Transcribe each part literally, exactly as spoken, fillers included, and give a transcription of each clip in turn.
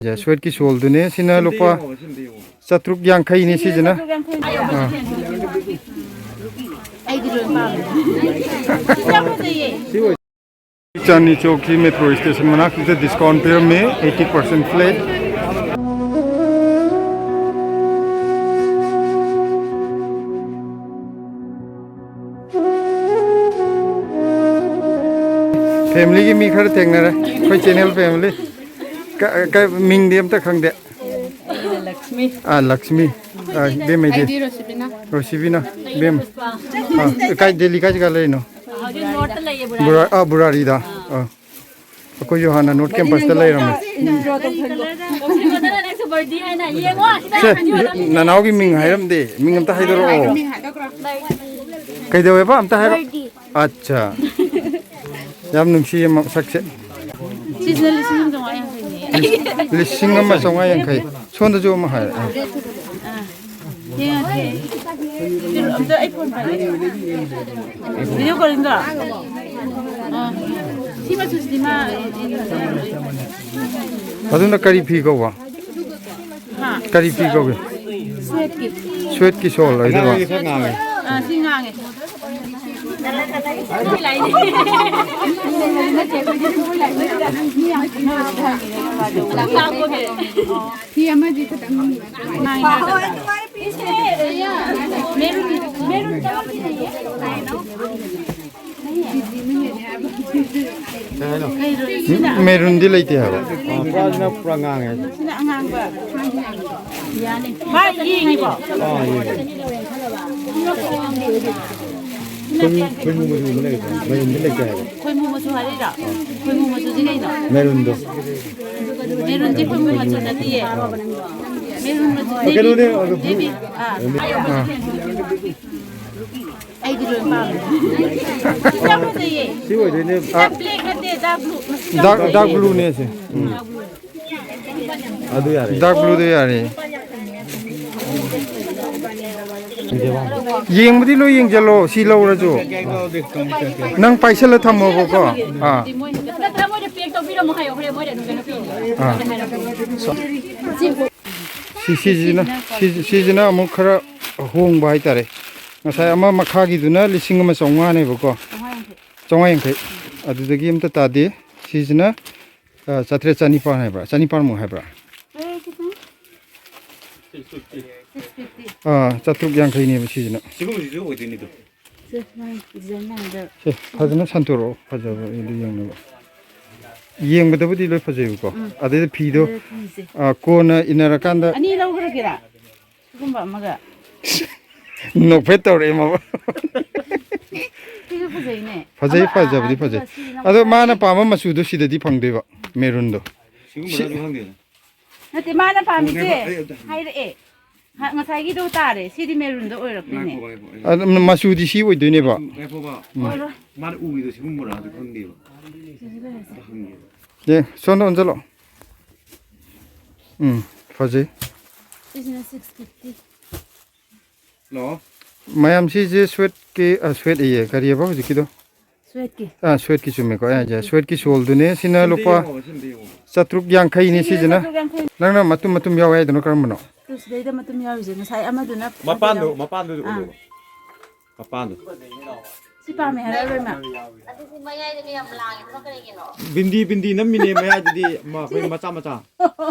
ꯁ꯭ꯋꯦꯠꯀꯤ ꯁꯣꯜꯗꯨꯅꯦ, ꯁꯤꯅ ꯂꯨꯄꯥ ꯆꯥꯇ꯭ꯔꯨꯛ ꯌꯥꯡꯈꯩꯅꯦ ꯁꯤꯁꯤꯅ꯫ ꯑꯥ꯫ ꯑꯩꯗꯤ ꯂꯣꯏ ꯄꯥꯝꯃꯦ꯫ ꯌꯥꯝ ꯐꯖꯩꯌꯦ꯫ ꯆꯥꯟꯗꯅꯤ ꯆꯧꯛꯀꯤ ꯃꯦꯇ꯭ꯔꯣ ꯁ꯭ꯇꯦꯁꯟ ꯃꯅꯥꯛꯁꯤꯗ ꯗꯤꯁꯀꯥꯎꯟ ꯄꯤꯔꯝꯃꯤ, eighty percent flat꯫ ꯐꯦꯃꯤꯂꯤꯒꯤ ꯃꯤ ꯈꯔ ꯊꯦꯡꯅꯔꯦ, ꯑꯩꯈꯣꯏ ꯆꯦꯅꯦꯜ ꯐꯦꯃꯤꯂꯤ꯫ ꯀ-, ꯀ-, ꯃꯤꯡꯗꯤ ꯑꯝꯇ ꯈꯪꯗꯦ꯫ ꯑꯩꯅ ꯂꯛꯁꯃꯤ꯫ ꯑꯥ, ꯂꯛꯁꯃꯤ꯫ ꯑꯥ, ꯏꯕꯦꯝꯃꯩꯗꯤ? ꯑꯩꯗꯤ ꯔꯣꯁꯤꯕꯤꯅꯥ꯫ ꯔꯣꯁꯤꯕꯤꯅꯥ, ꯏꯕꯦꯝ꯫ ꯑꯥ, ꯀꯥꯏ, ꯗꯦꯜꯂꯤ ꯀꯥꯏ ꯖꯒꯥ ꯂꯩꯔꯤꯅꯣ? ꯍꯧꯖꯤꯛ ꯅꯣꯔꯠꯇ ꯂꯩꯌꯦ, ꯕꯨꯔꯥꯔꯤꯗ꯫ ꯕꯨꯔꯥ-, ꯑꯥ, ꯕꯨꯔꯥꯔꯤꯗ꯫ ꯑꯥ꯫ ꯑꯩꯈꯣꯏꯁꯨ ꯍꯥꯟꯅ ꯅꯣꯔꯠ ꯀꯦꯝꯄꯁꯇ ꯂꯩꯔꯝꯃꯦ꯫ ꯅꯪꯁꯨ ꯕꯔꯗꯤ ꯍꯥꯏꯅ ꯌꯦꯡꯉꯣ, ꯁꯤꯗ ꯁꯦ, ꯅꯅꯥꯎꯒꯤ ꯃꯤꯡ ꯍꯥꯏꯔꯝꯗꯦ, ꯃꯤꯡ ꯑꯝꯇ ꯍꯥꯏꯗꯣꯔꯛꯑꯣ꯫ ꯀꯩꯗꯧꯋꯦꯕ? ꯑꯝꯇ ꯍꯥꯏꯔꯣ꯫ ꯕꯔꯗꯤ꯫ ꯑꯠꯆꯥ꯫ ꯌꯥꯝ ꯅꯨꯡꯁꯤꯌꯦ ꯃꯁꯛꯁꯦ꯫ ꯁꯤꯁꯤꯅ ꯂꯤꯁꯤꯡ ꯑꯃ ꯆꯥꯝꯃꯉꯥ ꯌꯥꯡꯈꯩꯅꯦ꯫ ꯂꯤꯁꯤꯡ ꯑꯃ ꯆꯥꯝꯃꯉꯥ ꯌꯥꯡꯈꯩ꯫ ꯁꯣꯝꯗꯁꯨ ꯑꯃ ꯍꯥꯏ꯫ ꯑꯥ꯫ ꯌꯦꯡꯉꯛꯀꯦ꯫ ꯑꯝꯇ ꯑꯩ ꯐꯣꯟ ꯄꯥꯏꯔꯛꯑꯣ꯫ ꯚꯤꯗꯤꯑꯣ ꯀꯣꯂꯤꯡꯗꯣ? ꯑꯥ꯫ ꯁꯤ ꯃꯆꯨꯁꯤꯗꯤ ꯃꯥ ꯑꯗꯨꯅ ꯀꯔꯤ ꯐꯤ ꯀꯧꯕ? ꯍꯥ? ꯀꯔꯤ ꯐꯤ ꯀꯧꯒꯦ? ꯁ꯭ꯋꯦꯠꯀꯤ꯫ ꯁ꯭ꯋꯦꯠꯀꯤ ꯁꯣꯜ ꯍꯥꯏꯗꯨꯔꯣ? ꯑꯥ, ꯁꯤ ꯉꯥꯡꯉꯦ꯫ ꯐꯤ ꯑꯃꯗꯤ ꯈꯤꯇꯪ ꯉꯥꯡꯉꯦ꯫ ꯃꯦꯔꯨꯟ, ꯃꯦꯔꯨꯟ ꯀꯂꯔ ꯐꯤ ꯂꯩꯌꯦ꯫ ꯃꯦꯔꯨꯟꯗꯤ ꯂꯩꯇꯦ ꯍꯥꯏꯕ꯫ ꯑꯥ, ꯄꯨꯔꯥꯁꯤꯅ ꯄꯨꯔꯥ ꯉꯥꯡꯉꯦ꯫ ꯁꯤꯅ ꯑꯉꯥꯡꯕ꯫ ꯌꯥꯅꯤ꯫ ꯃꯥ ꯌꯦꯡꯉꯤꯕꯣ? ꯑꯥ, ꯌꯦꯡꯉꯤ꯫ ꯈꯣꯏꯃꯨ, ꯈꯣꯏꯃꯨ ꯃꯆꯨ ꯑꯃ ꯂꯩꯕꯗꯣ, ꯃꯦꯔꯨꯟꯗꯤ ꯂꯩꯇꯦ ꯍꯥꯏꯕ꯫ ꯈꯣꯏꯃꯨ ꯃꯆꯨ ꯍꯥꯏꯔꯛꯏꯔꯣ? ꯈꯣꯏꯃꯨ ꯃꯆꯨꯁꯤ ꯀꯩꯅꯣ? ꯃꯦꯔꯨꯟꯗꯣ꯫ ꯃꯦꯔꯨꯟꯗꯤ ꯈꯣꯏꯃꯨ ꯃꯆꯨ ꯅꯠꯇꯤꯌꯦ꯫ ꯃꯦꯔꯨꯟ ꯃꯆꯨ, ꯑꯣ, ꯀꯩꯅꯣꯅꯦ, ꯅꯦꯚꯤ, ꯑꯗꯣ ꯕ꯭ꯂꯨ꯫ ꯅꯦꯚꯤ, ꯑꯥ꯫ ꯑꯥ꯫ ꯑꯩꯗꯤ ꯂꯣꯏ ꯄꯥꯝꯃꯦ꯫ ꯌꯥꯝ ꯐꯖꯩꯌꯦ꯫ ꯁꯤ ꯑꯣꯏꯗꯣꯏꯅꯦ꯫ ꯑꯥ꯫ ꯕ꯭ꯂꯦꯛ ꯅꯠꯇꯦ, ꯗꯥꯔꯛ ꯕ꯭ꯂꯨ꯫ ꯗꯥꯔꯛ, ꯗꯥꯔꯛ ꯕ꯭ꯂꯨꯅꯦ ꯁꯦ꯫ ꯎꯝ꯫ ꯑꯗꯨ ꯌꯥꯔꯦ꯫ ꯗꯥꯔꯛ ꯕ꯭ꯂꯨꯗꯣ ꯌꯥꯔꯦ꯫ ꯌꯦꯡꯕꯗꯤ ꯂꯣꯏ ꯌꯦꯡꯁꯤꯜꯂꯣ, ꯁꯤ ꯂꯧꯔꯁꯨ꯫ ꯅꯪ ꯄꯥꯏꯁꯜꯂ ꯊꯝꯃꯣꯕꯀꯣ꯫ ꯑꯥ꯫ ꯅꯠꯇ꯭ꯔ ꯃꯣꯏꯗ ꯄꯦꯛ ꯇꯧꯕꯤꯔꯝꯃꯣ ꯍꯥꯏꯌꯣ, ꯍꯣꯔꯦꯟ ꯃꯣꯏꯗ ꯑꯗꯨꯝ ꯀꯩꯅꯣ ꯄꯤꯅꯤ꯫ ꯑꯥ꯫ ꯁꯤ, ꯁꯤꯁꯤꯅ, ꯁꯤ, ꯁꯤꯁꯤꯅ ꯑꯃꯨꯛ ꯈꯔ ꯍꯣꯡꯕ ꯍꯥꯏꯇꯥꯔꯦ꯫ ꯉꯁꯥꯏ ꯑꯃ ꯃꯈꯥꯒꯤꯗꯨꯅ ꯂꯤꯁꯤꯡ ꯑꯃ ꯆꯥꯝꯃꯉꯥꯅꯦꯕꯀꯣ꯫ ꯆꯥꯝꯃꯉꯥ ꯌꯥꯡꯈꯩ꯫ ꯑꯗꯨꯗꯒꯤ ꯑꯝꯇ ꯇꯥꯗꯦ꯫ ꯁꯤꯁꯤꯅ, ꯑ, ꯆꯥꯇ꯭ꯔꯦꯠ ꯆꯅꯤꯄꯥꯟ ꯍꯥꯏꯕ꯭ꯔꯥ? ꯆꯅꯤꯄꯥꯟꯃꯨꯛ ꯍꯥꯏꯕ꯭ꯔꯥ? ꯑꯦ, ꯈꯤꯇꯪ꯫ ꯑꯥ, ꯆꯥꯇ꯭ꯔꯨꯛ ꯌꯥꯡꯈꯩꯅꯦꯕ ꯁꯤꯁꯤꯅ꯫ ꯁꯤꯒꯨꯝꯕꯁꯤꯁꯨ ꯑꯣꯏꯗꯣꯏꯅꯤꯗꯣ꯫ ꯁꯦ, ꯃꯥꯏ ꯗꯤꯖꯥꯏꯟ ꯃꯌꯥꯝꯗꯣ꯫ ꯁꯦ, ꯐꯖꯅ ꯁꯟꯇꯣꯔꯛꯑꯣ, ꯐꯖꯕ ꯑꯩꯗꯤ ꯌꯦꯡꯅꯕ꯫ ꯌꯦꯡꯕꯗꯕꯨꯗꯤ ꯂꯣꯏ ꯐꯖꯩꯕꯀꯣ꯫ ꯎꯝ꯫ ꯑꯗꯩꯗ ꯐꯤꯗꯣ, ꯑꯗꯨꯗ ꯐꯤꯁꯦ꯫ ꯑꯥ, ꯀꯣꯟꯅ ꯏꯟꯅꯔꯀꯥꯟꯗ ꯑꯅꯤ ꯂꯧꯈ꯭ꯔꯒꯦꯔꯥ? ꯁꯤꯒꯨꯝꯕ ꯑꯃꯒ꯫ ꯅꯣꯛꯐꯦꯠ ꯇꯧꯔꯛꯑꯦ ꯃꯃꯥ꯫ ꯁꯤꯁꯨ ꯐꯖꯩꯅꯦ꯫ ꯐꯖꯩ, ꯑꯃ, ꯑꯥ, ꯐꯖꯕꯨꯗꯤ ꯑꯗꯨꯒ ꯐꯖꯩ꯫ ꯁꯤ ꯑꯃ ꯑꯗꯣ ꯃꯥꯅ ꯐꯖꯩ꯫ ꯄꯥꯝꯕ ꯃꯆꯨꯗꯣ ꯁꯤꯗꯗꯤ ꯐꯪꯗꯣꯏꯕ, ꯃꯦꯔꯨꯟꯗꯣ꯫ ꯁꯤꯒꯨꯝꯕꯗ ꯁꯤ ꯑꯗꯨ ꯈꯪꯗꯦꯗ꯫ ꯅꯠꯇꯦ, ꯃꯥꯅ ꯄꯥꯝꯃꯤꯁꯦ꯫ ꯉꯥꯏꯈꯣ, ꯑꯩ ꯑꯝꯇ ꯍꯪꯒꯦ꯫ ꯍꯥꯏꯔꯛꯑꯦ꯫ ꯍ-, ꯉꯁꯥꯏꯒꯤꯗꯣ ꯇꯥꯔꯦ꯫ ꯁꯤꯗꯤ ꯃꯦꯔꯨꯟꯗ ꯑꯣꯏꯔꯛꯇꯣꯏꯅꯦ꯫ ꯉꯥꯏꯈꯣꯕ, ꯉꯥꯏꯈꯣ, ꯑꯩ ꯑꯗꯨꯝ ꯃꯆꯨꯗꯤ ꯁꯤ ꯑꯣꯏꯗꯣꯏꯅꯦꯕ꯫ ꯉꯥꯏꯈꯣꯕ꯫ ꯎꯝ꯫ ꯑꯣꯏꯔꯣꯏ꯫ ꯃꯥꯅ ꯎꯈꯤꯕꯗꯣ ꯁꯤꯒꯨꯝꯕꯔꯥ ꯑꯗꯨ ꯈꯪꯗꯦꯕ꯫ ꯁꯤꯁꯨ ꯂꯩꯔꯁꯦ꯫ ꯑꯝꯇ ꯍꯪꯒꯦꯕ꯫ ꯑꯦ, ꯁꯣꯝꯗ ꯑꯣꯟꯁꯤꯜꯂꯣ꯫ ꯎꯝ, ꯐꯖꯩ꯫ ꯁꯤꯁꯤꯅ six fifty꯫ ꯍꯜꯂꯣ꯫ ꯃꯌꯥꯝ, ꯁꯤꯁꯦ ꯁ꯭ꯋꯦꯠꯀꯤ, ꯑ, ꯁ꯭ꯋꯦꯠ ꯑꯌꯦ, ꯀꯔꯤꯑꯕ ꯍꯧꯖꯤꯛꯀꯤꯗꯣ? ꯁ꯭ꯋꯦꯠꯀꯤ꯫ ꯑꯥ, ꯁ꯭ꯋꯦꯠꯀꯤ ꯆꯨꯝꯃꯦꯀꯣ꯫ ꯑꯩ ꯍꯥꯏꯁꯦ ꯁ꯭ꯋꯦꯠꯀꯤ ꯁꯣꯜꯗꯨꯅꯦ꯫ ꯁꯤꯅ ꯁꯤꯝꯗ ꯂꯨꯄꯥ ꯌꯦꯡꯉꯣꯕ, ꯁꯤꯝꯗ ꯌꯦꯡꯉꯣꯕ꯫ ꯆꯥꯇ꯭ꯔꯨꯛ ꯌꯥꯡꯈꯩꯅꯦ ꯁꯤꯁꯤꯅ ꯁꯤꯁꯤꯅ꯫ ꯆꯥꯇ꯭ꯔꯨꯛ ꯌꯥꯡꯈꯩ꯫ ꯅꯪꯅ ꯃꯇꯨꯝ ꯃꯇꯨꯝ ꯌꯥꯎꯋꯦ ꯍꯥꯏꯗꯨꯅ ꯀꯔꯝꯕꯅꯣ? ꯇꯨ, ꯁꯤꯗꯩꯗ ꯃꯇꯨꯝ ꯌꯥꯎꯔꯤꯁꯦ꯫ ꯉꯁꯥꯏ ꯑꯃꯗꯨꯅ ꯃꯄꯥꯟꯗꯣ, ꯃꯄꯥꯟꯗꯨꯗ ꯑꯥ꯫ ꯎꯠꯂꯣꯕ꯫ ꯃꯄꯥꯟꯗꯣ꯫ ꯁꯤ ꯄꯥꯝꯃꯦ ꯍꯥꯏꯔꯛꯑꯔꯣꯏ ꯃꯥ꯫ ꯑꯗꯨꯗꯤ ꯃꯌꯥꯏꯗ ꯃꯌꯥꯝ ꯂꯥꯡꯉꯤꯗꯨꯅ ꯀꯔꯤꯒꯤꯅꯣ? ꯕꯤꯟꯗꯤ, ꯕꯤꯟꯗꯤ ꯅꯝꯃꯤꯅꯦ ꯃꯌꯥꯏꯗꯨꯗꯤ, ꯃ-, ꯑꯩꯈꯣꯏ ꯃꯆꯥ ꯃꯆꯥ꯫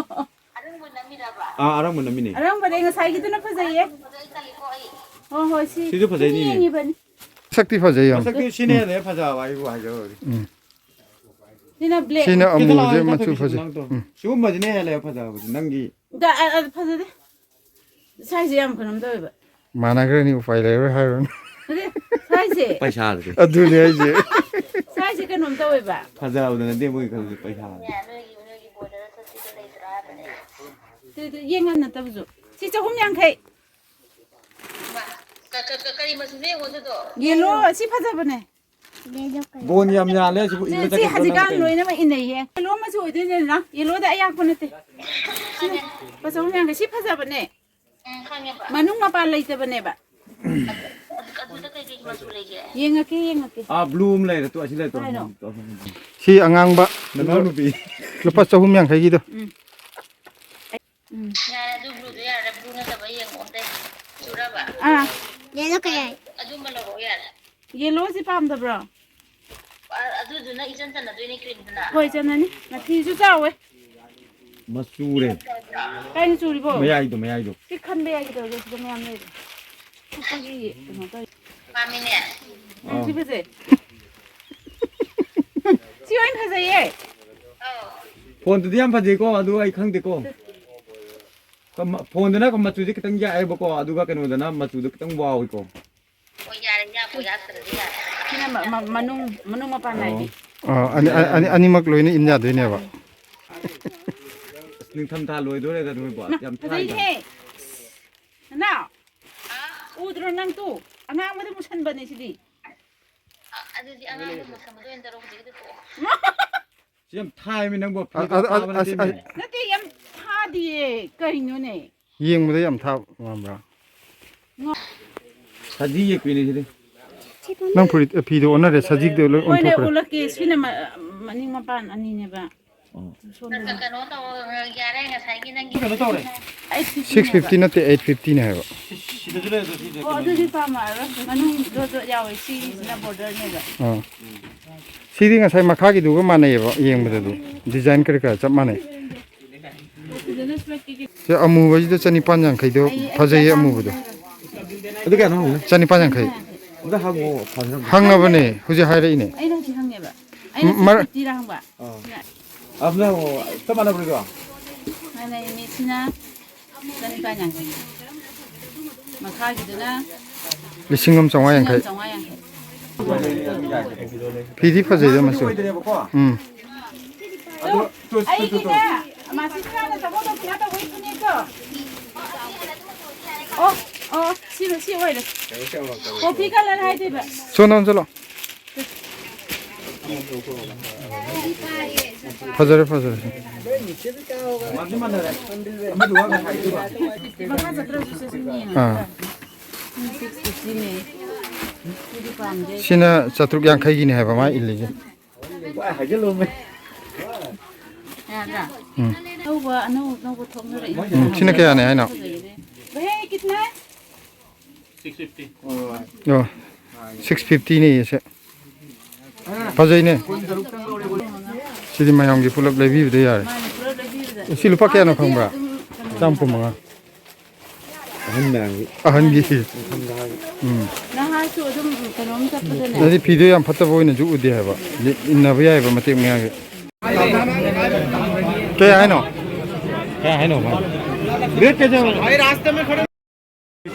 ꯑꯔꯪꯕ ꯅꯝꯃꯤꯔꯕ? ꯑꯥ, ꯑꯔꯪꯕ ꯅꯝꯃꯤꯅꯦ꯫ ꯑꯔꯪꯕꯗꯩ ꯉꯁꯥꯏꯒꯤꯗꯨꯅ ꯐꯖꯩꯌꯦ꯫ ꯐꯖꯩ ꯇꯜꯂꯤꯀꯣ ꯑꯩ꯫ ꯍꯣꯏ, ꯍꯣꯏ, ꯁꯤ ꯁꯤꯁꯨ ꯐꯖꯩꯅꯤꯅꯦ꯫ ꯌꯦꯡꯉꯤꯕꯅꯤ꯫ ꯃꯁꯛꯇꯤ ꯐꯖꯩ ꯌꯥꯝ꯫ ꯃꯁꯛꯇꯤ ꯁꯤꯅ ꯎꯝ꯫ ꯍꯦꯜꯂꯦ ꯐꯖꯕ, ꯑꯩꯕꯨ ꯍꯥꯏꯖꯧ ꯍꯧꯖꯤꯛ꯫ ꯎꯝ꯫ ꯁꯤꯅ black꯫ ꯁꯤꯅ ꯁꯤꯗ ꯑꯃꯨꯕꯁꯦ ꯂꯥꯛꯑꯣ, ꯃꯆꯨ ꯏꯇꯥꯎ ꯐꯖꯩ꯫ ꯁꯤꯗ ꯂꯥꯛꯑꯣ꯫ ꯎꯝ꯫ ꯁꯤꯒꯨꯝꯕꯁꯤꯅ ꯍꯦꯜꯂꯦ ꯐꯖꯕꯁꯦ ꯅꯪꯒꯤ꯫ ꯗ-, ꯑ-, ꯑ-, ꯐꯖꯗꯦ꯫ ꯁ꯭ꯋꯥꯏꯁꯦ ꯌꯥꯝ ꯀꯩꯅꯣꯝ ꯇꯧꯋꯦꯕ꯫ ꯃꯥꯟꯅꯈ꯭ꯔꯅꯤ, ꯎꯄꯥꯏ ꯂꯩꯔꯔꯣꯏ ꯍꯥꯏꯔꯨꯔꯅꯨ꯫ ꯅꯠꯇꯦ, ꯁ꯭ꯋꯥꯏꯁꯦ꯫ ꯄꯩꯁꯥꯗꯨꯗꯤ꯫ ꯑꯗꯨꯅꯦ ꯍꯥꯏꯁꯦ꯫ ꯁ꯭ꯋꯥꯏꯁꯦ ꯀꯩꯅꯣꯝ ꯇꯧꯋꯦꯕ꯫ ꯐꯖꯕꯗ ꯅꯠꯇꯦ ꯃꯣꯏ ꯈꯜꯂꯤꯁꯦ, ꯄꯩꯁꯥꯗ꯫ ꯑꯗꯨ, ꯑꯗꯨ ꯌꯦꯡꯉ ꯅꯠꯇꯕꯁꯨ꯫ ꯁꯤ ꯆꯍꯨꯝ ꯌꯥꯡꯈꯩ꯫ ꯀ-, ꯀ-, ꯀ-, ꯀꯔꯤ ꯃꯆꯨꯅꯣ ꯌꯦꯡꯉꯣ ꯑꯗꯨꯗꯣ? Yellow, ꯁꯤ ꯐꯖꯕꯅꯦ꯫ ꯕꯣꯟ ꯌꯥꯝ ꯌꯥꯜꯂꯦ ꯑꯁꯤꯕꯨ, ꯁꯤ, ꯏꯟꯕ ꯁꯤ ꯆꯠꯀꯗ꯭ꯔꯣ ꯍꯧꯖꯤꯛꯀꯥꯟ ꯅꯪ? ꯂꯣꯏꯅꯃꯛ ꯏꯟꯅꯩꯌꯦ꯫ Yellow ꯃꯆꯨ ꯑꯣꯏꯗꯣꯏꯅꯦ ꯅ? Yellowꯗ ꯑꯌꯥꯛꯄ ꯅꯠꯇꯦ꯫ ꯁꯤꯅ ꯂꯨꯄꯥ ꯆꯍꯨꯝ ꯌꯥꯡꯈꯩ꯫ ꯁꯤ ꯐꯖꯕꯅꯦ꯫ ꯎꯝ, ꯈꯪꯉꯦꯕ꯫ ꯃꯅꯨꯡ ꯃꯄꯥꯟ ꯂꯩꯇꯕꯅꯦꯕ꯫ ꯑꯗꯨꯗ ꯀꯩꯀꯩ ꯃꯆꯨ ꯂꯩꯒꯦ? ꯌꯦꯡꯉꯛꯀꯦ, ꯌꯦꯡꯉꯛꯀꯦ꯫ ꯑꯥ, blue ꯑꯃ ꯂꯩꯔꯦ, ꯇꯨ, ꯑꯁꯤ ꯂꯩꯔꯦ, ꯇꯨ꯫ ꯀꯥꯏꯅꯣ? ꯁꯤ ꯑꯉꯥꯡꯕ, ꯅꯅꯥꯎꯅꯨꯄꯤ꯫ ꯂꯨꯄꯥ ꯆꯍꯨꯝ ꯌꯥꯡꯈꯩꯒꯤꯗꯣ꯫ ꯎꯝ꯫ ꯎꯝ꯫ ꯌꯥꯔꯦ, ꯑꯗꯨ blueꯗꯣ ꯌꯥꯔꯦ, blue ꯅꯠꯇꯕ ꯌꯦꯡꯉꯣ ꯑꯇꯩ꯫ ꯆꯨꯔꯕ? ꯑꯥ꯫ Yellow ꯀꯌꯥ? ꯑꯗꯨꯃ ꯂꯧꯔꯛꯑꯣ ꯌꯥꯔꯦ꯫ Yellowꯁꯤ ꯄꯥꯝꯗꯕ꯭ꯔꯣ? ꯑ-, ꯑꯗꯨꯗꯨꯅ ꯏꯆꯟ ꯆꯟꯅꯗꯣꯏꯅꯦ creamꯗꯨꯅ꯫ ꯍꯣꯏ, ꯆꯟꯅꯅꯤ꯫ ꯃꯊꯤꯁꯨ ꯆꯥꯎꯋꯦ꯫ ꯃꯆꯨꯔꯦ꯫ ꯀꯥꯏꯅ ꯆꯨꯔꯤꯕꯣ? ꯃꯌꯥꯏꯗꯣ, ꯃꯌꯥꯏꯗꯣ꯫ ꯁꯤ ꯈꯟꯕ ꯌꯥꯒꯦ ꯇꯧꯔꯒꯦ, ꯁꯤꯗ ꯃꯌꯥꯝ ꯂꯩꯔꯦ꯫ ꯀꯨꯞꯄꯒꯤ ꯀꯩꯅꯣ ꯇꯧꯔꯤ꯫ ꯄꯥꯝꯃꯤꯅꯦ꯫ ꯎꯝ, ꯁꯤ ꯑꯥ꯫ ꯐꯖꯩ꯫ ꯁꯤ ꯑꯣꯏꯅ ꯐꯖꯩꯌꯦ꯫ ꯑꯧ꯫ ꯐꯣꯟꯗꯨꯗꯤ ꯌꯥꯝ ꯐꯖꯩꯀꯣ, ꯑꯗꯨ ꯑꯩ ꯈꯪꯗꯦꯀꯣ꯫ ꯀꯃ-, ꯐꯣꯟꯗꯅ ꯃꯆꯨꯁꯦ ꯈꯤꯇꯪ ꯌꯥꯛꯑꯦꯕꯀꯣ, ꯑꯗꯨꯒ ꯀꯩꯅꯣꯗꯅ ꯃꯆꯨꯗꯣ ꯈꯤꯇꯪ ꯋꯥꯎꯏꯀꯣ꯫ ꯑꯣ, ꯌꯥꯔꯦ, ꯌꯥꯛꯄꯨ ꯌꯥꯛꯇ꯭ꯔꯗꯤ ꯌꯥꯔꯦ꯫ ꯁꯤꯅ ꯃ-, ꯃ-, ꯃꯅꯨꯡ, ꯃꯅꯨꯡ ꯃꯄꯥꯟ ꯅꯥꯏꯕꯤ꯫ ꯑꯣ꯫ ꯑ, ꯑꯅꯤ-, ꯑ-, ꯑꯅꯤ-, ꯑꯅꯤꯃꯛ ꯂꯣꯏꯅ ꯏꯟ ꯌꯥꯗꯣꯏꯅꯦꯕ꯫ ꯑꯁ, ꯅꯤꯡꯊꯝꯊꯥ ꯂꯣꯏꯗꯣꯔꯦꯗ, ꯅꯣꯏꯕꯣ꯫ ꯃꯥ, ꯌꯥꯝ ꯊꯥꯏꯗ꯫ ꯐꯖꯩꯍꯦ꯫ ꯅꯅꯥꯎ, ꯎꯗ꯭ꯔꯣ ꯅꯪ ꯇꯨ? ꯑꯉꯥꯡꯕꯗ ꯃꯨꯁꯟꯕꯅꯦ ꯁꯤꯗꯤ꯫ ꯑ, ꯑꯗꯨꯗꯤ ꯑꯉꯥꯡꯕ ꯃꯨꯁꯟꯕꯗꯣ ꯑꯣꯏꯅ ꯇꯧꯔꯣ, ꯍꯧꯖꯤꯛꯀꯤꯗꯨ ꯇꯣꯛꯑꯣ꯫ ꯁꯤ ꯌꯥꯝ ꯊꯥꯏꯃꯤ ꯅꯪꯕꯣ, ꯑ, ꯐꯤꯗꯣ ꯑ, ꯑ, ꯊꯥꯕ ꯑꯁ, ꯅꯠꯇꯦꯃꯤ꯫ ꯑ, ꯅꯠꯇꯦ, ꯌꯥꯝ ꯊꯥꯗꯤꯌꯦ, ꯀꯩꯅꯣꯅꯦ? ꯌꯦꯡꯕꯗ ꯌꯝꯊꯥ ꯃꯥꯟꯕ꯭ꯔꯥ? ꯁꯖꯤ ꯌꯦꯛꯄꯤꯅꯦ ꯁꯤꯗꯤ꯫ ꯅꯪ ꯐꯨꯔꯤꯠ, ꯐꯤꯗꯣ ꯑꯣꯟꯅꯔꯦ, ꯁꯖꯤꯗꯣ ꯂꯣꯏ ꯍꯣꯏꯅꯦ, ꯑꯣꯟꯊꯣꯛꯈ꯭ꯔꯦ꯫ ꯑꯣꯜꯂꯛꯀꯦ꯫ ꯁꯤꯅ ꯃ-, ꯃꯅꯤꯡ ꯃꯄꯥꯟ ꯑꯅꯤꯅꯦꯕ꯫ ꯑꯣ꯫ ꯁꯣꯝꯗꯅ꯫ ꯀꯩꯅꯣ ꯇꯧ, ꯌꯥꯔꯦ, ꯉꯁꯥꯏꯒꯤ ꯅꯪꯒꯤ ꯀꯩꯅꯣ ꯇꯧꯔꯦ꯫ ꯑꯩꯠ ꯐꯤꯐꯇꯤꯅꯦꯕ꯫ ꯁꯤꯛꯁ ꯐꯤꯐꯇꯤ ꯅꯠꯇꯦ, ꯑꯩꯠ ꯐꯤꯐꯇꯤꯅꯦ ꯍꯥꯏꯕ꯫ ꯁꯤꯗꯁꯨ ꯂꯩ, ꯑꯗꯨ ꯁꯤꯗ ꯑꯣ, ꯀꯩꯅꯣ ꯑꯗꯨꯗꯤ ꯄꯥꯝꯃꯛꯑꯔꯣꯏ꯫ ꯃꯅꯨꯡ ꯗꯣꯠ ꯗꯣꯠ ꯌꯥꯎꯋꯦ, ꯁꯤꯁꯤꯅ borderꯅꯦꯕ꯫ ꯑꯥ꯫ ꯁꯤꯗꯤ ꯉꯁꯥꯏ ꯃꯈꯥꯒꯤꯗꯨꯒ ꯃꯥꯟꯅꯩꯌꯦꯕ, ꯌꯦꯡꯕꯗꯗꯤ꯫ Design ꯀꯔꯤ ꯀꯔꯥ ꯆꯞ ꯃꯥꯟꯅꯩ꯫ ꯁꯤ ꯑꯃꯨꯕꯁꯤꯗ ꯆꯅꯤꯄꯥꯟ ꯌꯥꯡꯈꯩꯗꯣ ꯐꯖꯩꯌꯦ, ꯑꯃꯨꯕꯗꯣ꯫ ꯑꯗꯨ ꯀꯌꯥꯅꯣ ꯍꯪꯉꯨꯅꯦ? ꯆꯅꯤꯄꯥꯟ ꯌꯥꯡꯈꯩ꯫ ꯑꯝꯇ ꯍꯪꯉꯣ, ꯐꯖꯅ꯫ ꯍꯪꯉꯕꯅꯦ, ꯍꯧꯖꯤꯛ ꯍꯥꯏꯔꯛꯏꯅꯦ꯫ ꯑꯩꯅ ꯍꯧꯖꯤꯛ ꯍꯪꯉꯦꯕ꯫ ꯑꯩꯅ ꯃꯔ- six fiftyꯔ ꯍꯪꯕ꯫ ꯑꯥ꯫ ꯑꯗꯨꯅ ꯍꯪꯉꯣ, ꯆꯞ ꯃꯥꯟꯅꯕ꯭ꯔꯣ? ꯃꯥꯟꯅꯩ, ꯃꯤꯁꯤꯅ ꯆꯅꯤꯄꯥꯟ ꯌꯥꯡꯈꯩ꯫ ꯃꯈꯥꯒꯤꯗꯨꯅ ꯂꯤꯁꯤꯡ ꯑꯃ ꯆꯥꯝꯃꯉꯥ ꯌꯥꯡꯈꯩ꯫ ꯂꯤꯁꯤꯡ ꯑꯃ ꯆꯥꯝꯃꯉꯥ ꯌꯥꯡꯈꯩ꯫ ꯐꯤꯗꯤ ꯐꯖꯩꯗ ꯃꯆꯨ꯫ ꯑꯣꯏꯗꯣꯏꯅꯦꯕꯀꯣ꯫ ꯎꯝ꯫ ꯑꯗꯣ, ꯇꯨ, ꯇꯨ, ꯇꯨ, ꯇꯨ꯫ ꯑꯩꯒꯤꯅꯦ, ꯃꯁꯤ ꯆꯥꯅ ꯆꯥꯕ ꯗꯣꯛꯇꯔ ꯇꯧꯕꯒꯤ ꯐꯅꯦꯛꯇꯣ꯫ ꯑꯣ, ꯑꯣ, ꯁꯤ, ꯁꯤ ꯑꯣꯏꯔꯦ꯫ Coffee colour ꯍꯥꯏꯗꯣꯏꯕ꯫ ꯁꯣꯝꯗ ꯑꯣꯟꯁꯤꯜꯂꯣ꯫ ꯐꯖꯔꯦ, ꯐꯖꯔꯦ꯫ ꯃꯈꯥ ꯆꯠꯇ꯭ꯔꯁꯨ ꯁꯦ ꯁꯨꯝ ꯌꯦꯡꯉꯒ꯫ ꯑꯥ꯫ ꯁꯤꯛꯁ ꯐꯤꯐꯇꯤꯅꯦ꯫ ꯁꯤꯗꯤ ꯄꯥꯝꯗꯦ꯫ ꯁꯤꯅ ꯆꯥꯇ꯭ꯔꯨꯛ ꯌꯥꯡꯈꯩꯒꯤꯅꯦ ꯍꯥꯏꯕ ꯃꯥ ꯏꯜꯂꯤꯁꯦ꯫ ꯌꯥꯗ꯭ꯔꯥ? ꯎꯝ꯫ ꯑꯅꯧꯕ, ꯑꯅꯧ-, ꯑꯅꯧꯕ ꯊꯣꯛꯅꯔꯛꯏ꯫ ꯎꯝ, ꯁꯤꯅ ꯀꯌꯥꯅꯦ ꯍꯥꯏꯅꯣ? ꯚꯩꯌꯥ, ꯌꯦ ꯀꯤꯇꯅꯥ ꯍꯥꯏ? ꯑꯣ, ꯁꯤꯛꯁ ꯐꯤꯐꯇꯤꯅꯦ ꯁꯦ꯫ ꯐꯖꯩꯅꯦ꯫ ꯁꯤꯗꯤ ꯃꯌꯥꯝꯒꯤ ꯄꯨꯂꯞ ꯂꯩꯕꯤꯕꯗ ꯌꯥꯔꯦ꯫ ꯃꯥꯅꯦ, ꯄꯨꯂꯞ ꯂꯩꯕꯤꯕꯗ꯫ ꯁꯤ ꯂꯨꯄꯥ ꯀꯌꯥꯅꯣ ꯈꯪꯕ꯭ꯔꯥ? ꯑꯗꯨꯝ ꯀꯩꯅꯣ ꯆꯥꯝ ꯀꯨꯟꯃꯉꯥ꯫ ꯑꯍꯟ ꯃꯌꯥꯝꯒꯤ꯫ ꯑꯍꯟꯒꯤ꯫ ꯃꯐꯝꯗ ꯍꯥꯏꯕ꯫ ꯎꯝ꯫ ꯅꯍꯥꯁꯨ ꯑꯗꯨꯝ ꯀꯩꯅꯣꯝ ꯆꯠꯄꯗꯅꯦ꯫ ꯑꯗꯨꯗꯤ ꯐꯤꯗꯣ ꯌꯥꯝ ꯐꯠꯇꯕ ꯑꯣꯏꯅꯁꯨ ꯎꯗꯦ ꯍꯥꯏꯕ꯫ ꯏꯟꯅꯕ ꯌꯥꯏꯕ ꯃꯇꯦꯛ ꯃꯌꯥꯝꯒꯤ꯫ ꯀꯩ ꯍꯥꯏꯅꯣ? ꯀꯩ ꯍꯥꯏꯅꯣ ꯃꯥ?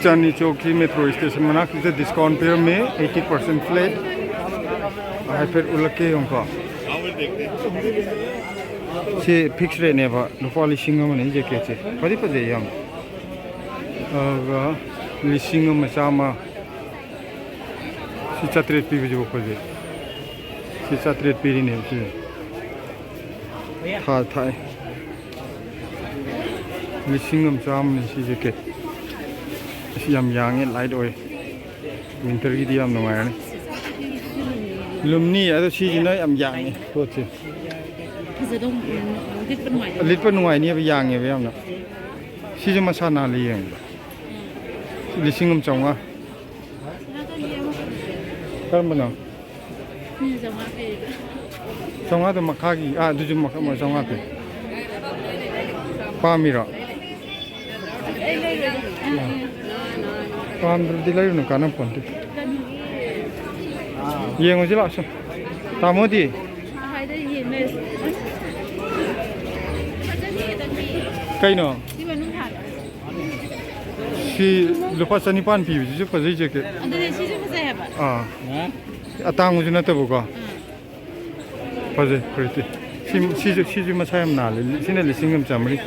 ꯆꯥꯟꯗꯅꯤ ꯆꯧꯛꯀꯤ ꯃꯦꯇ꯭ꯔꯣ ꯁ꯭ꯇꯦꯁꯟ ꯃꯅꯥꯛꯁꯤꯗ ꯗꯤꯁꯀꯥꯎꯟ ꯄꯤꯔꯝꯃꯤ, ꯑꯩꯠꯇꯤ ꯄꯥꯔꯁꯦꯟ ꯐ꯭ꯂꯦꯠ꯫ ꯍꯥꯏꯐꯦꯠ ꯎꯠꯂꯛꯀꯦ ꯌꯦꯡꯉꯨꯀꯣ꯫ ꯁꯤ ꯐꯤꯛꯁ ꯔꯦꯠꯅꯦꯕ, ꯂꯨꯄꯥ ꯂꯤꯁꯤꯡ ꯑꯃꯅꯤ ꯖꯦꯀꯦꯠꯁꯦ꯫ ꯐꯗꯤ ꯐꯖꯩ ꯌꯥꯝ꯫ ꯑꯗꯨꯒ ꯂꯤꯁꯤꯡ ꯑꯃ ꯆꯥꯝꯃ꯫ ꯁꯤ ꯆꯥꯇ꯭ꯔꯦꯠ ꯄꯤꯕꯁꯤꯕꯨ ꯐꯖꯩ꯫ ꯁꯤ ꯆꯥꯇ꯭ꯔꯦꯠ ꯄꯤꯔꯤꯅꯦꯕ ꯁꯤꯁꯦ꯫ ꯊꯥ ꯊꯥꯏ꯫ ꯂꯤꯁꯤꯡ ꯑꯃ ꯆꯥꯝꯃꯅꯤ ꯁꯤ ꯖꯦꯀꯦꯠ꯫ ꯑꯁꯤ ꯌꯥꯝ ꯌꯥꯡꯉꯦ, ꯂꯥꯏꯠ ꯑꯣꯏ꯫ ꯋꯤꯟꯇꯔꯒꯤꯗꯤ ꯌꯥꯝ ꯅꯨꯡꯉꯥꯏꯔꯅꯤ꯫ ꯂꯨꯝꯅꯤ, ꯑꯗꯣ ꯁꯤꯁꯤꯅ ꯌꯥꯝ ꯌꯥꯡꯉꯦ ꯄꯣꯠꯁꯦ꯫ ꯐꯖꯗꯧ, ꯎꯝ, ꯂꯤꯠꯄ ꯅꯨꯡꯉꯥꯏꯅꯤ꯫ ꯂꯤꯠꯄ ꯅꯨꯡꯉꯥꯏꯅꯦꯕ, ꯌꯥꯡꯉꯦꯕ ꯌꯥꯝꯅ꯫ ꯁꯤꯁꯨ ꯃꯁꯥ ꯅꯥꯜꯂꯤ ꯌꯦꯡꯕꯗ꯫ ꯎꯝ꯫ ꯂꯤꯁꯤꯡ ꯑꯃ ꯆꯥꯝꯃꯉꯥ꯫ ꯀꯔꯝꯕꯅꯣ? ꯃꯤꯅ ꯆꯥꯝꯃꯉꯥ ꯄꯤꯔꯤꯕ꯫ ꯆꯥꯝꯃꯉꯥꯗꯣ ꯃꯈꯥꯒꯤ, ꯑꯥ, ꯑꯗꯨꯁꯨ ꯃꯈꯥ, ꯆꯥꯝꯃꯉꯥ ꯄꯤ꯫ ꯄꯥꯝꯃꯤꯔꯣ? ꯑꯩ ꯂꯩꯔꯣꯏꯗ꯫ ꯄꯥꯝꯗ꯭ꯔꯗꯤ ꯂꯩꯔꯨꯅꯨ, ꯀꯥꯟꯅꯄꯣꯟꯇꯦ꯫ ꯌꯦꯡꯉꯨꯁꯤ ꯂꯥꯛꯑꯣ ꯁꯨꯝ꯫ ꯇꯥꯃꯣꯗꯤ? ꯍꯥꯏꯗ ꯌꯦꯡꯅꯔꯁꯤ꯫ ꯀꯩꯅꯣ? ꯁꯤ ꯃꯅꯨꯡ ꯍꯥꯡꯉꯦ꯫ ꯁꯤ ꯂꯨꯄꯥ ꯆꯅꯤꯄꯥꯟ ꯄꯤꯕꯁꯤꯁꯨ ꯐꯖꯩ ꯖꯦꯀꯦꯠ꯫ ꯑꯗꯨꯅꯦ, ꯁꯤꯁꯨ ꯐꯖꯩ ꯍꯥꯏꯕ꯫ ꯑꯥ꯫ ꯑꯇꯥꯡꯕꯁꯨ ꯅꯠꯇꯕꯀꯣ꯫ ꯎꯝ꯫ ꯐꯖꯩ ꯐꯨꯔꯤꯠꯇꯤ꯫ ꯁꯤ, ꯁꯤꯁꯨ, ꯁꯤꯁꯨ ꯃꯁꯥ ꯌꯥꯝ ꯅꯥꯜꯂꯦ꯫ ꯁꯤꯅ ꯂꯤꯁꯤꯡ ꯑꯃ ꯆꯥꯝꯃꯔꯤ꯫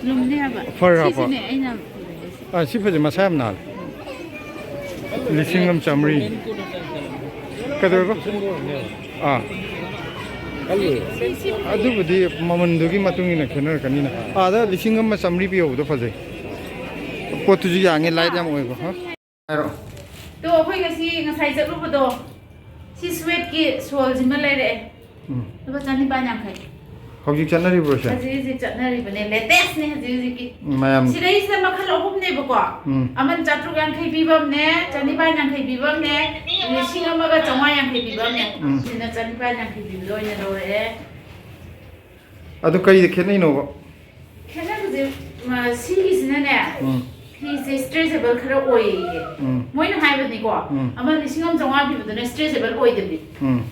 ꯂꯨꯝꯗꯦ ꯍꯥꯏꯕ꯫ ꯐꯔ ꯍꯥꯞꯄ꯫ ꯁꯤꯁꯤꯅꯦ ꯑꯩꯅ ꯐꯖꯩ ꯍꯥꯏꯁꯦ꯫ ꯑꯥ, ꯁꯤ ꯐꯖꯩ, ꯃꯁꯥ ꯌꯥꯝ ꯅꯥꯜꯂꯦ꯫ ꯂꯤꯁꯤꯡ ꯑꯃ ꯆꯥꯝꯃꯔꯤ꯫ ꯀꯩꯗꯧꯋꯦꯕ? ꯑꯥ꯫ ꯁꯤ, ꯁꯤ ꯐꯖꯩ꯫ ꯑꯗꯨꯕꯨꯗꯤ ꯃꯃꯜꯗꯨꯒꯤ ꯃꯇꯨꯡ ꯏꯟꯅ ꯈꯦꯠꯅꯔꯛꯀꯅꯤꯅ꯫ ꯑꯥꯗ ꯂꯤꯁꯤꯡ ꯑꯃ ꯆꯥꯝꯃꯔꯤ ꯄꯤꯍꯧꯕꯗꯣ ꯐꯖꯩ꯫ ꯄꯣꯠꯇꯨꯁꯨ ꯌꯥꯡꯉꯦ, ꯂꯥꯏꯠ ꯌꯥꯝ ꯑꯣꯏꯕ꯫ ꯍꯥ? ꯍꯥꯏꯔꯣ꯫ ꯇꯣ, ꯑꯩꯈꯣꯏ ꯉꯁꯤ, ꯉꯁꯥꯏ ꯆꯠꯂꯨꯕꯗꯣ, ꯁꯤ ꯁ꯭ꯋꯦꯠꯀꯤ ꯁꯣꯜꯁꯤꯃ ꯂꯩꯔꯛꯑꯦ꯫ ꯎꯝ꯫ ꯂꯨꯄꯥ ꯆꯅꯤꯄꯥꯟ ꯌꯥꯡꯈꯩ꯫ ꯍꯧꯖꯤꯛ ꯆꯠꯅꯔꯤꯕ꯭ꯔꯣ ꯁꯦ? ꯍꯧꯖꯤꯛ ꯍꯧꯖꯤꯛ ꯆꯠꯅꯔꯤꯕꯅꯦ, ꯂꯦꯇꯦꯁꯅꯦ ꯍꯧꯖꯤꯛ ꯍꯧꯖꯤꯛꯀꯤ꯫ ꯎꯝ, ꯃꯌꯥꯝ꯫ ꯁꯤꯗꯩꯁꯤꯗ ꯃꯈꯜ ꯑꯍꯨꯝꯅꯦꯕꯀꯣ꯫ ꯎꯝ꯫ ꯑꯃꯅ ꯆꯥꯇ꯭ꯔꯨꯛ ꯌꯥꯡꯈꯩ ꯄꯤꯕ ꯑꯃꯅꯦ, ꯆꯅꯤꯄꯥꯟ ꯌꯥꯡꯈꯩ ꯄꯤꯕ ꯑꯃꯅꯦ, ꯂꯤꯁꯤꯡ ꯑꯃꯒ ꯆꯥꯝꯃꯉꯥ ꯌꯥꯡꯈꯩ ꯄꯤꯕ ꯑꯃꯅꯦ꯫ ꯎꯝ꯫ ꯁꯤꯅ ꯆꯅꯤꯄꯥꯟ ꯌꯥꯡꯈꯩ ꯄꯤꯕꯗꯣ ꯑꯣꯏꯅ ꯂꯧꯔꯛꯑꯦ꯫ ꯑꯗꯨ ꯀꯔꯤꯗ ꯈꯦꯠꯅꯩꯅꯣꯕ? ꯈꯦꯠꯅꯕꯁꯦ, ꯃ, ꯁꯤꯒꯤꯁꯤꯅꯅꯦ, ꯎꯝ꯫ ꯐꯤꯁꯦ stretchable ꯈꯔ ꯑꯣꯏꯌꯦ꯫ ꯎꯝ꯫ ꯃꯣꯏꯅ ꯍꯥꯏꯕꯅꯤꯀꯣ, ꯎꯝ꯫ ꯑꯃ ꯂꯤꯁꯤꯡ ꯑꯃ ꯆꯥꯝꯃꯉꯥ ꯄꯤꯕꯗꯨꯅ stretchable ꯑꯣꯏꯗꯕꯤ꯫ ꯎꯝ꯫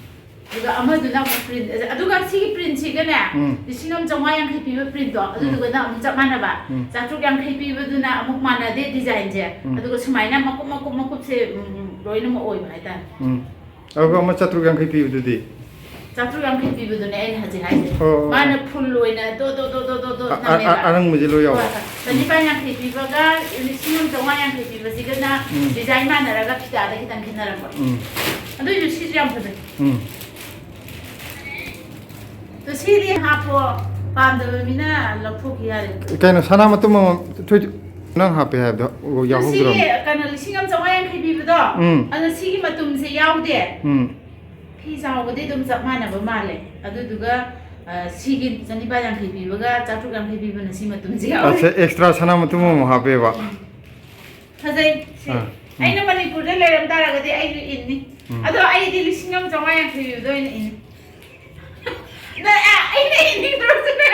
ꯑꯗꯨꯒ ꯑꯃꯗꯨꯅ ꯑꯃꯨꯛ print, ꯑꯗꯨꯒ ꯁꯤꯒꯤ printꯁꯤꯒꯅꯦ, ꯎꯝ꯫ ꯂꯤꯁꯤꯡ ꯑꯃ ꯆꯥꯝꯃꯉꯥ ꯌꯥꯡꯈꯩ ꯄꯤꯕ printꯇꯣ, ꯎꯝ꯫ ꯑꯗꯨꯗꯨꯒꯅ ꯑꯃꯨꯛ ꯆꯞ ꯃꯥꯟꯅꯕ꯫ ꯎꯝ꯫ ꯆꯥꯇ꯭ꯔꯨꯛ ꯌꯥꯡꯈꯩ ꯄꯤꯕꯗꯨꯅ ꯑꯃꯨꯛ ꯃꯥꯟꯅꯗꯦ designꯁꯦ꯫ ꯎꯝ꯫ ꯑꯗꯨꯒ ꯁꯨꯃꯥꯏꯅ ꯃꯀꯨꯞ, ꯃꯀꯨꯞ, ꯃꯀꯨꯞꯁꯦ, ꯎꯝ, ꯎꯝ, ꯂꯣꯏꯅꯃꯛ ꯑꯣꯏꯕ ꯍꯥꯏꯇꯥꯔꯦ꯫ ꯎꯝ꯫ ꯑꯗꯨꯒ ꯑꯃ ꯆꯥꯇ꯭ꯔꯨꯛ ꯌꯥꯡꯈꯩ ꯄꯤꯕꯗꯨꯗꯤ? ꯆꯥꯇ꯭ꯔꯨꯛ ꯌꯥꯡꯈꯩ ꯄꯤꯕꯗꯨꯅꯦ ꯑꯩꯅ ꯍꯧꯖꯤꯛ ꯍꯥꯏꯁꯦ꯫ ꯑꯣ꯫ ꯃꯥꯅ full ꯑꯣꯏꯅ ꯗꯣ, ꯗꯣ, ꯗꯣ, ꯗꯣ, ꯗꯣ ꯑ-, ꯑ-, ꯅꯝꯃꯦꯕ꯫ ꯑ-, ꯑꯔꯪꯕꯁꯦ ꯂꯣꯏ ꯌꯥꯎꯕ? ꯍꯣꯏ, ꯍꯣꯏ꯫ ꯆꯅꯤꯄꯥꯟ ꯌꯥꯡꯈꯩ ꯄꯤꯕꯒ ꯂꯤꯁꯤꯡ ꯑꯃ ꯆꯥꯝꯃꯉꯥ ꯌꯥꯡꯈꯩ ꯄꯤꯕꯁꯤꯒꯅ ꯎꯝ꯫ Design ꯃꯥꯟꯅꯔꯒ ꯐꯤꯗꯥꯗ ꯈꯤꯇꯪ ꯈꯦꯠꯅꯔꯛꯄ꯫ ꯎꯝ꯫ ꯑꯗꯨꯏꯁꯨ ꯁꯤꯁꯨ ꯌꯥꯝ ꯐꯖꯩ꯫ ꯎꯝ꯫ ꯑꯗꯣ ꯁꯤꯗꯤ ꯍꯥꯞꯄꯣ, ꯄꯥꯝꯗꯕ ꯃꯤꯅ ꯂꯧꯊꯣꯛꯈꯤ ꯌꯥꯔꯦ꯫ ꯀꯩꯅꯣ, ꯁꯅꯥ ꯃꯇꯨꯝ ꯑꯃꯃꯝ ꯊꯣꯏ-, ꯅꯪ ꯍꯥꯞꯄꯦ ꯍꯥꯏꯕꯗꯣ ꯌꯥꯎꯍꯧꯗ꯭ꯔꯕꯅꯦ꯫ ꯁꯤꯒꯤ, ꯀꯩꯅꯣ, ꯂꯤꯁꯤꯡ ꯑꯃ ꯆꯥꯝꯃꯉꯥ ꯌꯥꯡꯈꯩ ꯄꯤꯕꯗꯣ, ꯎꯝ꯫ ꯑꯗꯣ ꯁꯤꯒꯤ ꯃꯇꯨꯝꯁꯦ ꯌꯥꯎꯗꯦ꯫ ꯎꯝ꯫ ꯐꯤ ꯆꯥꯎꯕꯗꯤ ꯑꯗꯨꯝ ꯆꯞ ꯃꯥꯟꯅꯕ ꯃꯥꯜꯂꯦ꯫ ꯑꯗꯨꯗꯨꯒ, ꯑ, ꯁꯤꯒꯤ ꯆꯅꯤꯄꯥꯟ ꯌꯥꯡꯈꯩ ꯄꯤꯕꯒ ꯆꯥꯇ꯭ꯔꯨꯛ ꯌꯥꯡꯈꯩ ꯄꯤꯕꯅ ꯁꯤ ꯃꯇꯨꯝꯁꯦ ꯌꯥꯎꯔꯦ꯫ ꯑꯁ, extra ꯁꯅꯥ ꯃꯇꯨꯝ ꯑꯃꯃꯨꯛ ꯍꯥꯞꯄꯦꯕ꯫ ꯎꯝ꯫ ꯐꯖꯩ ꯁꯤ꯫ ꯑꯥ, ꯎꯝ꯫ ꯑꯩꯅ ꯃꯅꯤꯄꯨꯔꯗ ꯂꯩꯔꯝ ꯇꯥꯔꯒꯗꯤ ꯑꯩꯁꯨ ꯏꯟꯅꯤ꯫ ꯎꯝ꯫ ꯑꯗꯣ ꯑꯩꯗꯤ ꯂꯤꯁꯤꯡ ꯑꯃ ꯆꯥꯝꯃꯉꯥ ꯌꯥꯡꯈꯩ ꯄꯤꯕꯗꯣ ꯑꯣꯏꯅ ꯏꯟꯅꯤ꯫ ꯅ-, ꯑ, ꯑꯩꯅ ꯏꯅꯤꯡꯗ꯭ꯔꯁꯨꯅꯦ,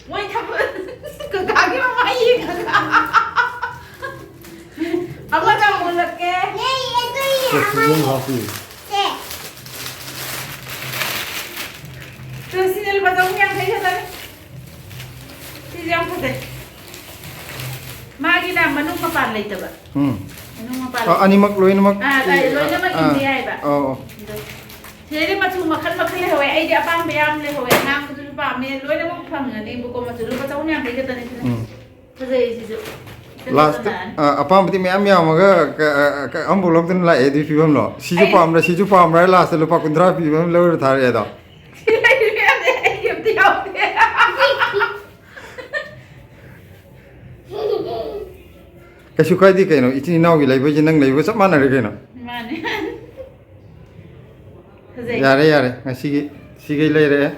ꯃꯣꯏ ꯊꯕꯛ ꯀꯀꯥꯒꯤ ꯃꯃꯥꯏ ꯌꯦꯡꯉꯒ꯫ ꯑꯃꯅ ꯑꯃꯨꯛ ꯎꯠꯂꯛꯀꯦ꯫ ꯁꯦ, ꯁꯤꯁꯨ ꯑꯃ ꯍꯥꯞꯄꯤ꯫ ꯁꯦ꯫ ꯁꯦ, ꯁꯤꯅ ꯂꯨꯄꯥ ꯆꯍꯨꯝ ꯌꯥꯡꯈꯩ ꯈꯛꯇꯅꯤ꯫ ꯁꯤꯁꯦ ꯌꯥꯝ ꯐꯖꯩ꯫ ꯃꯥꯒꯤꯅ ꯃꯅꯨꯡ ꯃꯄꯥꯟ ꯂꯩꯇꯕ꯫ ꯎꯝ꯫ ꯃꯅꯨꯡ ꯃꯄꯥꯟ ꯑ, ꯂꯩꯇꯕ꯫ ꯑꯅꯤꯃꯛ ꯂꯣꯏꯅꯃꯛ ꯑꯥ, ꯑꯥ, ꯂꯣꯏꯅꯃꯛ ꯑꯥ, ꯏꯟꯕ ꯌꯥꯏꯕ꯫ ꯑꯧ, ꯑꯧ꯫ ꯑꯗꯣ ꯁꯤꯗꯩꯗ ꯃꯆꯨ ꯃꯈꯜ ꯃꯈꯜ ꯂꯩꯍꯧꯋꯦ꯫ ꯑꯩꯗꯤ ꯑꯄꯥꯝꯕ ꯌꯥꯝ ꯂꯩꯍꯧꯋꯦ꯫ ꯑꯉꯥꯡꯕꯗꯨꯁꯨ ꯄꯥꯝꯃꯦ꯫ ꯂꯣꯏꯅꯃꯛ ꯐꯪꯒꯅꯦꯕꯀꯣ꯫ ꯃꯆꯨ ꯂꯨꯄꯥ ꯆꯍꯨꯝ ꯌꯥꯡꯈꯩ ꯈꯛꯇꯅꯦ ꯁꯤꯅ꯫ ꯎꯝ꯫ ꯐꯖꯩ ꯁꯤꯁꯨ꯫ ꯁꯤꯅ ꯂꯥꯁꯇ, ꯐꯖꯅ꯫ ꯑ, ꯑꯄꯥꯝꯕꯗꯤ ꯃꯌꯥꯝ ꯌꯥꯝꯃꯒ ꯀ-, ꯑ, ꯀ-, ꯑꯃꯐꯥꯎ ꯂꯧꯗꯅ ꯂꯥꯛꯑꯦ ꯑꯗꯨꯒꯤ ꯐꯤꯕꯝꯂꯣ? ꯁꯤꯁꯨ ꯑꯩ ꯄꯥꯝꯕ꯭ꯔꯥ, ꯁꯤꯁꯨ ꯄꯥꯝꯕ꯭ꯔꯥ, ꯂꯥꯁꯇ ꯂꯨꯄꯥ ꯀꯨꯟꯊ꯭ꯔꯥ ꯄꯤꯕ ꯑꯃ ꯂꯧꯔ ꯊꯥꯔꯛꯑꯦ ꯑꯗꯣ꯫ ꯁꯤ ꯂꯩꯔꯤ ꯃꯌꯥꯝꯁꯦ ꯑꯩꯒꯤ ꯑꯝꯇ ꯌꯥꯎꯗꯦ꯫ ꯀꯩꯁꯨ ꯀꯥꯏꯗꯦ ꯀꯩꯅꯣ, ꯏꯆꯤꯟ ꯏꯅꯥꯎꯒꯤ ꯂꯩꯕꯁꯦ ꯅꯪ ꯂꯩꯕꯒ ꯆꯞ ꯃꯥꯟꯅꯔꯦ ꯀꯩꯅꯣ꯫ ꯃꯥꯅꯦ꯫ ꯐꯖꯩ꯫ ꯌꯥꯔꯦ ꯌꯥꯔꯦ, ꯉꯁꯤꯒꯤ ꯁꯤꯈꯩ ꯂꯩꯔꯦ꯫